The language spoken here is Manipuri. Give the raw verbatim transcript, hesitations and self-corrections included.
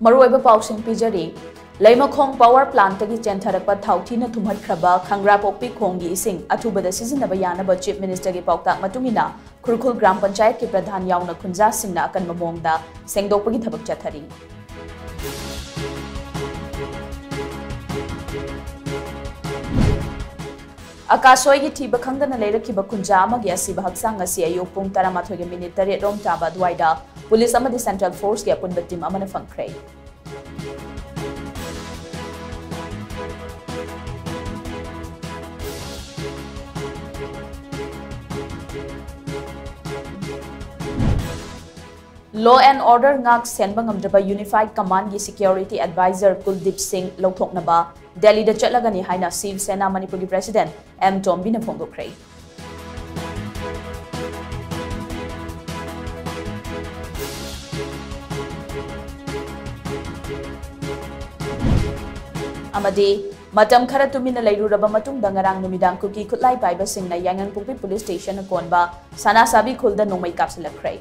ꯃꯔꯨꯑꯣꯏꯕ ꯄꯥꯎꯁꯤꯡ ꯄꯤꯖꯔꯤ꯫ ꯂꯩꯃꯈꯣꯡ power plantꯇꯒꯤ ꯆꯦꯟꯊꯔꯛꯄ ꯊꯥꯎꯊꯤꯅ ꯊꯨꯝꯍꯠꯈ꯭ꯔꯕ ꯈꯪꯒ꯭ꯔꯥꯄꯣꯛꯄꯤ ꯈꯣꯡꯒꯤ ꯏꯁꯤꯡ ꯑꯊꯨꯕꯗ ꯁꯤꯖꯤꯟꯅꯕ ꯌꯥꯅꯕ Chief Ministerꯒꯤ ꯄꯥꯎꯇꯥꯛ ꯃꯇꯨꯡ ꯏꯟꯅ ꯈꯨꯔꯈꯨꯜ ꯒ꯭ꯔꯥꯝ ꯄꯟꯆꯥꯌꯠꯀꯤ ꯄ꯭ꯔꯙꯥꯟ ꯌꯥꯎꯅ ꯈꯨꯟꯖꯥꯁꯤꯡꯅ ꯑꯀꯟꯕ ꯃꯑꯣꯡꯗ ꯁꯦꯡꯗꯣꯛꯄꯒꯤ ꯊꯕꯛ ꯆꯠꯊꯔꯤ꯫ ꯑꯀꯥꯁꯣꯏꯒꯤ ꯊꯤꯕ ꯈꯪꯗꯅ ꯂꯩꯔꯛꯈꯤꯕ ꯈꯨꯟꯖꯥ ꯑꯃꯒꯤ ꯑꯁꯤꯕ ꯍꯛꯆꯥꯡ ꯑꯁꯤ ꯑꯌꯨꯛ ꯄꯨꯡ ꯇꯔꯥꯃꯥꯊꯣꯏꯒꯤ ꯃꯤꯅꯤꯠ ꯇꯔꯦꯠ ꯔꯣꯝ ꯇꯥꯕ ꯑꯗꯨꯋꯥꯏꯗ ꯄꯨꯂꯤꯁ ꯑꯃꯗꯤ Central Forceꯀꯤ ꯑꯄꯨꯟꯕ team ꯑꯃꯅ ꯐꯪꯈ꯭ꯔꯦ꯫ Law and order ꯉꯥꯛ ꯁꯦꯟꯕ ꯉꯝꯗ꯭ꯔꯕ Unified Commandꯀꯤ security advisor ꯀꯨꯜꯗꯤꯞ ꯁꯤꯡ ꯂꯧꯊꯣꯛꯅꯕ ꯗꯦꯜꯂꯤꯗ ꯆꯠꯂꯒꯅꯤ ꯍꯥꯏꯅ ꯁꯤꯕ ꯁꯦꯅꯥ ꯃꯅꯤꯄꯨꯔꯒꯤ president ꯑꯦꯝ ꯇꯣꯝꯕꯤꯅ ꯐꯣꯡꯗꯣꯛꯈ꯭ꯔꯦ꯫ ꯑꯃꯗꯤ ꯃꯇꯝ ꯈꯔ ꯇꯨꯃꯤꯟꯅ ꯂꯩꯔꯨꯔꯕ ꯃꯇꯨꯡꯗ ꯉꯔꯥꯡ ꯅꯨꯃꯤꯗꯥꯡ ꯀꯨꯀꯤ ꯈꯨꯠꯂꯥꯏ ꯄꯥꯏꯕꯁꯤꯡꯅ ꯌꯥꯏꯉꯪꯄꯣꯛꯄꯤ police stationꯅ ꯀꯣꯟꯕ ꯁꯅꯥꯁꯥꯕꯤ ꯈꯨꯜꯗ ꯅꯣꯡꯃꯩ ꯀꯥꯞꯁꯤꯜꯂꯛꯈ꯭ꯔꯦ꯫